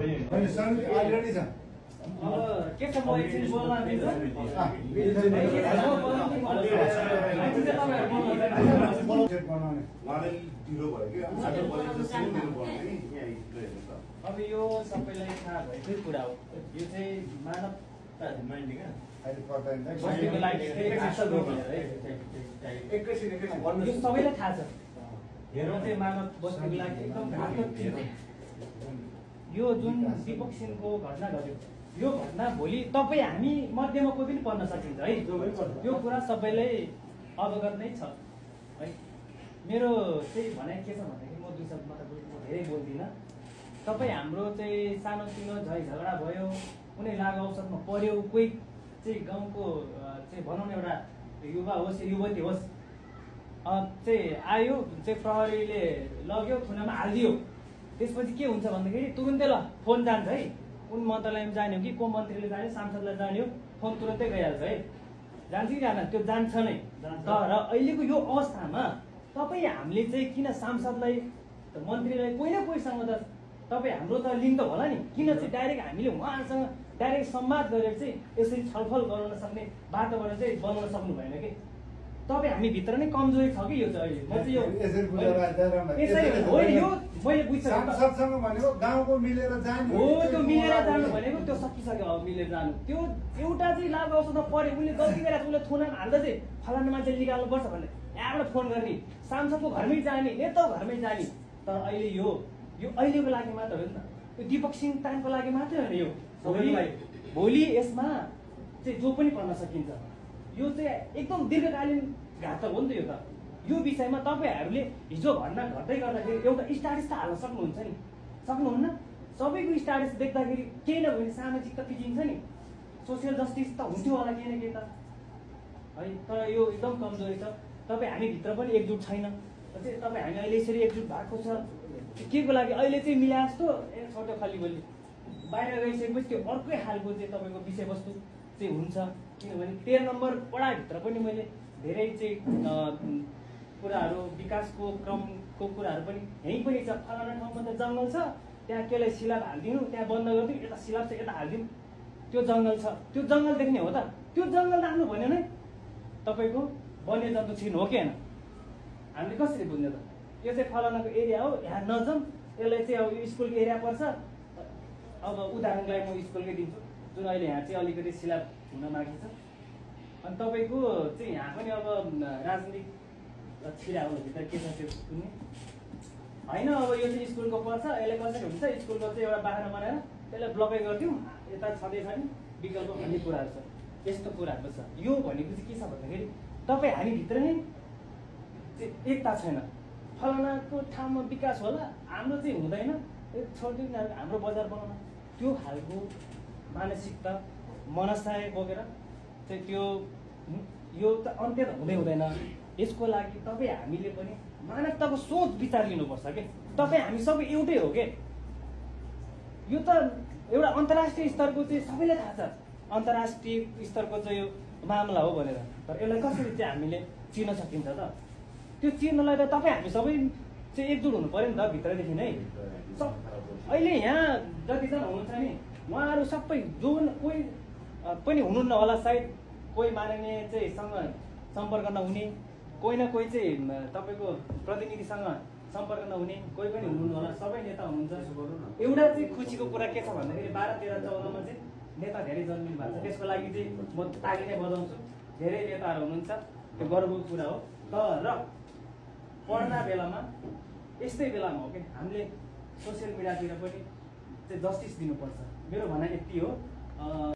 Already छ के छ म एकछिन बोल्न दिन्छ अब यो सबैलाई थाहा भएकै कुरा हो यो चाहिँ मानवता बस्तीको लागि यो सबैलाई थाहा छ हेर्नु चाहिँ मानव बस्तीको लागि एकदम घातक चिज हो यो जुन दीपक सिंहको घटना घट्यो यो घटना भोलि तपाईँ हामी मध्येमा कोही पनि पर्न सकिन्छ है यो कुरा सबैलाई अवगत नै छ है मेरो चाहिँ भनाइ के छ भन्दाखेरि म दुई शब्दमा त धेरै बोल्दिनँ तपाईँ हाम्रो चाहिँ सानोतिनो झै झगडा भयो कुनै लागु औषधमा पर्यो कोही चाहिँ गाउँको चाहिँ भनौँ न एउटा युवा होस् युवती होस् चाहिँ आयो चाहिँ प्रहरीले लग्यो थुनामा हालिदियो त्यसपछि के हुन्छ भन्दाखेरि तुरुन्तै ल फोन जान्छ है कुन मन्त्रालयमा जाने हो कि को मन्त्रीले जाने सांसदलाई जाने हो फोन तुरन्तै गइहाल्छ है जान्छ कि जान त्यो जान्छ नै तर अहिलेको यो अवस्थामा तपाईँ हामीले चाहिँ किन सांसदलाई मन्त्रीलाई कोही न कोहीसँग त तपाईँ हाम्रो त लिङ्क त होला नि किन चाहिँ डाइरेक्ट हामीले उहाँसँग डाइरेक्ट संवाद गरेर चाहिँ यसरी छलफल गराउन सक्ने वातावरण चाहिँ बनाउन सक्नु भएन कि तपाईँ हामी भित्र नै कमजोरी छ कि यो चाहिँ अहिले म चाहिँ यो मैले बुझ्छु सांसदसँग भनेको गाउँको मिलेर जानु हो त्यो मिलेर जानु भनेको त्यो सकिसक्यो अब मिलेर जानु त्यो एउटा चाहिँ लागु औषधमा पर्यो उसले गल्ती गरेर उसले थुनामा हाल्दा चाहिँ फलाना मान्छे निकाल्नुपर्छ भने यहाँबाट फोन गर्ने सांसदको घरमै जाने नेताको घरमै जाने तर अहिले यो अहिलेको लागि मात्र हो नि त यो दीपक सिंह तानको लागि मात्रै होइन यो भोलि यसमा चाहिँ जो पनि पर्न सकिन्छ यो चाहिँ एकदम दीर्घकालीन घातक हो नि त यो विषयमा तपाईँहरूले हिजो घटना घट्दै गर्दाखेरि एउटा स्ट्याटस त हाल्न सक्नुहुन्छ नि सक्नुहुन्न सबैको स्ट्याटस देख्दाखेरि केही न भने सामाजिक त पिजिन्छ नि सोसियल जस्टिस त हुन्थ्यो होला केही न केही त है तर यो एकदम कमजोरी छ तपाईँ हामीभित्र पनि एकजुट छैन चाहिँ तपाईँ हामी अहिले यसरी एकजुट भएको छ के को लागि अहिले चाहिँ मिला जस्तो छोटो खाली बोली बाहिर गइसकेपछि त्यो अर्कै खालको चाहिँ तपाईँको विषयवस्तु चाहिँ हुन्छ किनभने 13 नम्बर वडाभित्र पनि मैले धेरै चाहिँ कुराहरू विकासको क्रमको कुराहरू पनि यहीँ पनि छ फलाना ठाउँमा त जङ्गल छ त्यहाँ केलाई सिलाब हालिदिनु त्यहाँ बन्द गरिदिनु यता सिलाब छ यता हालिदिनु त्यो जङ्गल छ त्यो जङ्गल देख्ने हो त त्यो जङ्गल राख्नु भन्यो नै तपाईँको वन्यजन्तु छिर्नु हो कि होइन हामीले कसरी बुझ्ने त यो चाहिँ फलानाको एरिया हो यहाँ नजाउँ यसलाई चाहिँ अब स्कुलको एरिया पर्छ अब उदाहरणको लागि म स्कुलकै दिन्छु जुन अहिले यहाँ चाहिँ अलिकति सिलाब हुन बाँकी छ अनि तपाईँको चाहिँ यहाँ पनि अब राजनीतिक छिराहरूभित्र के छ त्यो सुन्ने होइन अब यो चाहिँ स्कुलको पर्छ यसले कसरी हुन्छ स्कुलको चाहिँ एउटा बाख्रा बनाएर त्यसलाई ब्लकै गरिदिउँ यता छँदैछ नि विकल्प भन्ने कुराहरू छ यस्तो कुराहरू छ यो भनेको चाहिँ के छ भन्दाखेरि तपाईँ हामीभित्र नै एकता छैन फलानाको ठाउँमा विकास होला हाम्रो चाहिँ हुँदैन छोडिदिउँ हाम्रो बजार बनाउन त्यो खालको मानसिकता मनसाय बोकेर चाहिँ त्यो यो त अन्त्य त हुँदैन यसको लागि तपाईँ हामीले पनि मानवताको सोच विचार लिनुपर्छ कि तपाईँ हामी सबै एउटै हो कि यो त एउटा अन्तर्राष्ट्रिय स्तरको चाहिँ सबैलाई थाहा छ अन्तर्राष्ट्रिय स्तरको चाहिँ यो मामला हो भनेर तर यसलाई कसरी चाहिँ हामीले चिन्न सकिन्छ त त्यो चिन्नलाई त तपाईँ हामी सबै चाहिँ एकजुट हुनु पऱ्यो नि त भित्रदेखि नै अहिले यहाँ जतिजना हुनुहुन्छ नि उहाँहरू सबै जुन कोही पनि हुनुहुन्न होला सायद कोही माननीय चाहिँ सँग सम्पर्क नहुने कोही न कोही चाहिँ तपाईँको प्रतिनिधिसँग सम्पर्क नहुने कोही पनि हुनुहुन्न होला सबै नेता हुनुहुन्छ एउटा चाहिँ खुसीको कुरा के छ भन्दाखेरि 12, 13, 14मा चाहिँ नेता धेरै जन्मिनु भएको छ त्यसको लागि चाहिँ म ताली नै बजाउँछु धेरै नेताहरू हुनुहुन्छ त्यो गर्वको कुरा हो तर पढ्दा बेलामा यस्तै बेलामा हो कि हामीले सोसियल मिडियातिर पनि चाहिँ जस्टिस दिनुपर्छ मेरो भनाइ यति हो।